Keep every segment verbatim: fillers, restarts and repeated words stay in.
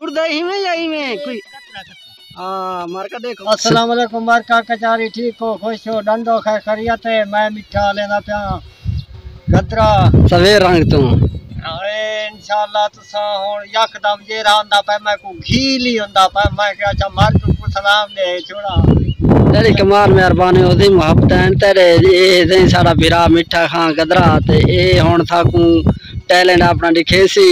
اڑدا ہیویں یا ایویں کوئی؟ ہاں، مارکا ݙیکھو۔ السلام علیکم، مارکا کچاری، ٹھیک ہو، خوش ہو، ݙنڈو خیر خیریت ہے؟ میں مٹھا لیندا پیاں گدرا۔ سویر رنگ توں۔ ہائے، انشاءاللہ تساں ہݨ یکدم جیڑھا آندا پئے، میکوں گھیل ہی آندا پئے۔ میں کہیا، اچھا، مارکا کوں سلام ݙے چھوڑا۔ تیݙی کمال مہربانی، اوندی محبت ہے تیݙے، اے سئیں ساݙا بھرا مٹھا خان گدرا، تے اے ہݨ ساکوں ٹیلنٹ اپݨا ݙکھیسی۔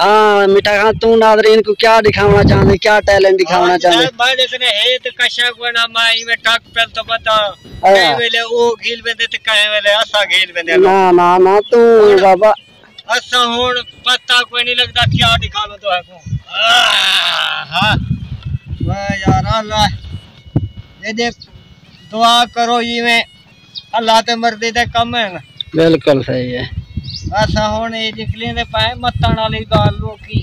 ہاں، مٹھا خان، توں ناظرین کوں کیا ݙکھاوݨا چاہندے، کیا ٹیلنٹ ݙکھاوݨا چاہندے؟ ہاں، میں ݙیکھنے ہے تے کشا کوئی نہ، میں ایویں ٹک پل تو پتا۔ ہاں۔ کہیں ویلے او گھیل ویندے تے کہیں ویلے اساں گھیل ویندے۔ نہ، نہ، نہ، توں ہݨ بابا۔ اساں ہݨ پتہ کوئی نہیں لڳدا کیا ݙکھاویں تہاکوں۔ آہ، ہاں۔ واہ یار، اللہ۔ اے ݙیکھ، دعا کرو ایویں۔ اللہ تے مرضی دے کم ہن۔ بالکل صحیح ہے۔ اساں ہݨ اے نکلیندے پئے متݨ والی ڳالھ، لوکی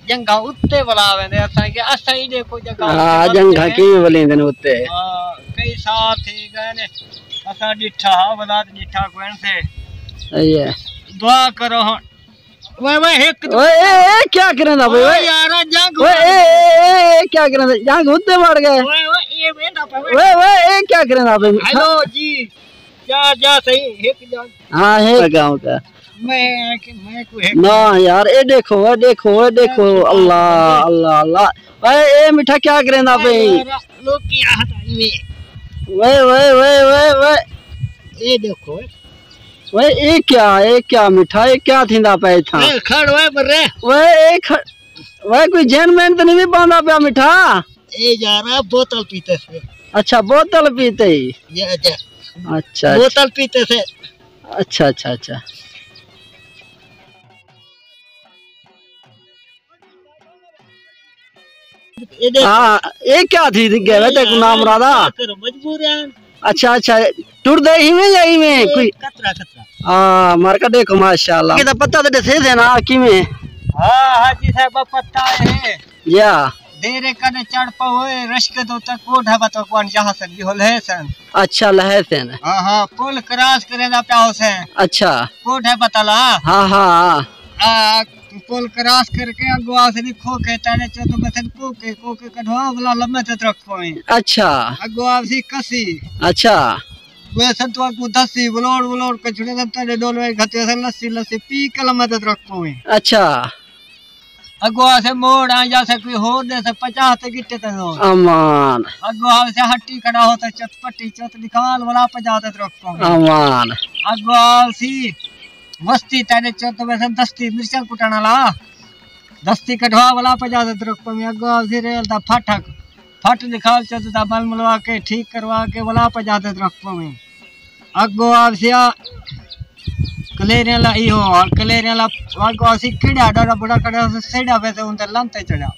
جنگھاں اتے ولا ویندے، اساں کہ اساں ہی ݙیکھو جنگھاں اتے ہاں، ولدے جنگھاں ہیں۔ کیویں ولیندن اتے؟ ہاں، کئی سال تھی ڳئے نے، اساں ݙٹھا ہا، ولا تے ݙٹھا کوئی نہ سے۔ صحیح ہے۔ دعا کرو ہݨ۔ اوئے، اوئے، ہک اوئے، اے، اے، کیا کریندا پئے، اوئے اوئے؟ یارا، جنگ اوئے، اے، اے، اے، اے، کیا کریندا؟ جنگ اتے وڑ ڳئے۔ اوئے، اوئے، اے ویندا پئے، اوئے۔ اوئے، اوئے، اے کیا کریندا پئے؟ ہیلو جی، جا، جا صحیح، ہک جا۔ ہاں، ہے گاؤں کا۔ میں، میں کوئی ہک نہ یار، اے ݙیکھو، اے ݙیکھو، اے ݙیکھو، اللہ، اللہ، اللہ۔ اے، اے مٹھا کیا کریندا پئے؟ یارا، لوکی آہدا ایویں۔ اوئے، اوئے، اوئے، اوئے، اوئے۔ اے ݙیکھو۔ اوئے، اے کیا، اے کیا مٹھا، اے کیا تھیندا پیا اتھاں؟ اے کھڑ اوئے مرے۔ اوئے، اے کھڑ، اوئے، کوئی جن مین تے نہیں پاندا پیا مٹھا؟ اے یارا، بوتل پیتے سے۔ اچھا، بوتل پیتے ہی۔ جی، جی۔ اچھا، اچھا۔ بوتل پیتے سے۔ اچھا، اچھا، اچھا۔ اے ݙیکھ۔ ہاں، اے کیا تھی ڳئے وے تیکوں نامرادا؟ کیا کرو، مجبور ہیں۔ اچھا، اچھا، ٹردے ایویں یا ایویں اے کوئی؟ کترا، کترا۔ ہاں، مارکا ݙیکھو، ماشاءاللہ۔ اے تاں پتہ تے ݙسے تھے نا، کیویں؟ ہاں، حاجی صاحب، پتہ ہے۔ یا۔ ڈیرے کنے چڑھ پوے، رشکے دے اتے کوٹھے بتو کوان جہاں سن، یہو لہے سن۔ اچھا، لہے سن۔ ہاں، ہاں، پل کراس کریندا پیا ہوسے۔ اچھا۔ کوٹھے بتلا۔ ہاں، ہاں، ہاں۔ آ، پل کراس کر کے اڳوں آسی کھوکھے، تیݙے چت ٻہسن کوکے، کوکے کڈھوا ولا لمے تے ترک پویں۔ اچھا۔ اڳوں آسی کسی۔ اچھا۔ ٻہسن تہاکوں دسی، ولوڑ ولوڑ کچھڑے تے تیݙے ݙولے گھتے سن لسی، لسی پی کے لمے تے ترک پویں۔ اچھا۔ اڳوں آسے موڑ آ جاسے کوئی ہور ݙیسے پچاس تے گٹے تے زور۔ امان۔ اڳوں آسے ہٹی کھڑا ہوسے چت پٹی چت نکال ولا پنجاہ تے ترک پویں۔ امان۔ اڳوں آسی وستی تیݙے چت ٻہسن دستی مرچاں کٹݨ والا۔ دستی کڈھوا ولا پنجاہ تے ترک پویں۔ اڳوں آسی ریل دا پھاٹک۔ پھٹ نکال چت دا مل ملوا کے ٹھیک کروا کے ولا پنجاہ تے ترک پویں۔ اڳوں آسیا کلیریں والا ایہو، کلیریں والا اڳوں آسی کیڑا ݙاڈھا بڑا کھڑا ہوسے سیڑھا ویسے اندر لن تے چڑھا۔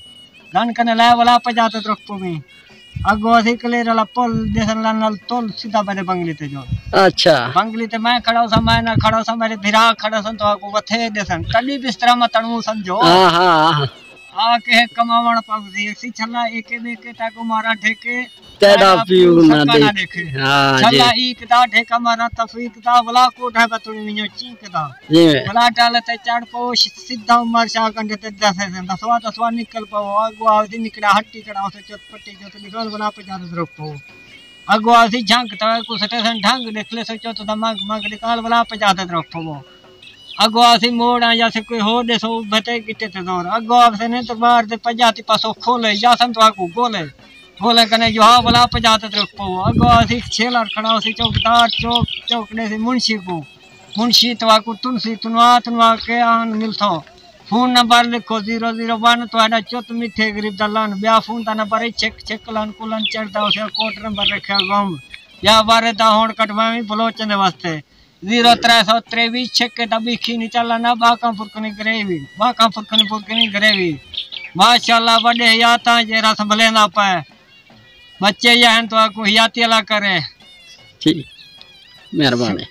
لن کنے لائے ولا پنجاہ تے ترک پویں۔ اڳوں آسی کلیر والا پل ݙیسن لن نال تل سیدھا میݙے بنگلے تے جو۔ اچھا۔ بنگلے تے میں کھڑا ہوساں، میں نہ کھڑا ہوساں، میݙے بھرا کھڑا ہوسن، تہاکوں وتھے ݙیسن۔ تݙی بسترا متݨ سمجھو۔ ہاں، ہاں، ہاں۔ آ کے ہک کماوݨ پوسی، اسی چھلا ایکے ٻیکے تاکوں مارا ڈھیکے۔ تیݙا تیݙا پیو پیو نہ سکا نہ ݙیکھے۔ ݙیکھے۔ ہاں جی۔ چھلا ایک دا ڈھیکا مارا تفیق دا، ولا کوٹھے بتوڑی ونڄو چینک دا۔ جی۔ ولا ٹالے تے چڑھ پوش، سدھا عمر شاہ کنڈے تے دسے سن، دسوا دسوا نکل پو، اڳوں آوسی نکڑا ہٹی کڑا ہوسے چت پٹی چت نکال ولا پنجاہ تے ترک پو۔ اڳوں آسی جھنگ تے کوں سٹے سن ڈھنگ، ݙیکھ لیسو چت دا منگ منگ نکال ولا پنجاہ تے ترک پو۔ اڳوں آسی موڑ آ جاسے کوئی ہور ݙیسو، بھتے گٹے تے زور۔ اڳوں آسے نے دربار دے پنجاہ تے پاسو کھولے، یاسن تہاکوں گولے۔ گولے کنے جو ہا ولا پنجاہ تے ترک پو۔ اڳوں آسی چھیلر کھڑا ہوسی چوکدار، چوک، چوک ݙیسی منشی کوں۔ منشی تہاکوں تنسی، تنوا، تنوا کے آن ملسو۔ فون نمبر لکھو زیرو زیرو ون، تہاݙا چت مٹھے غریب دا لن۔ ٻیا فون دا نمبر ہے چھک چھک لن کوں لن چڑھدا ہوسے، کوٹ نمبر رکھیا گم۔ یا وارے دا ہون کٹواویں بلوچیں دے واسطے۔ زیرو ترے سو تریوی، چھک تے ٻکھی نی چلانا، ٻاکاں پھرکنی گریوی، ٻاکاں پھرکنی پھرکنی گریوی۔ ماشاءاللہ، وݙے حیاتاں جیڑھا سنبھلیندا پئے۔ ٻچے یا ہن تہاکوں حیاتی اللہ کرے۔ ٹھیک، مہربانی۔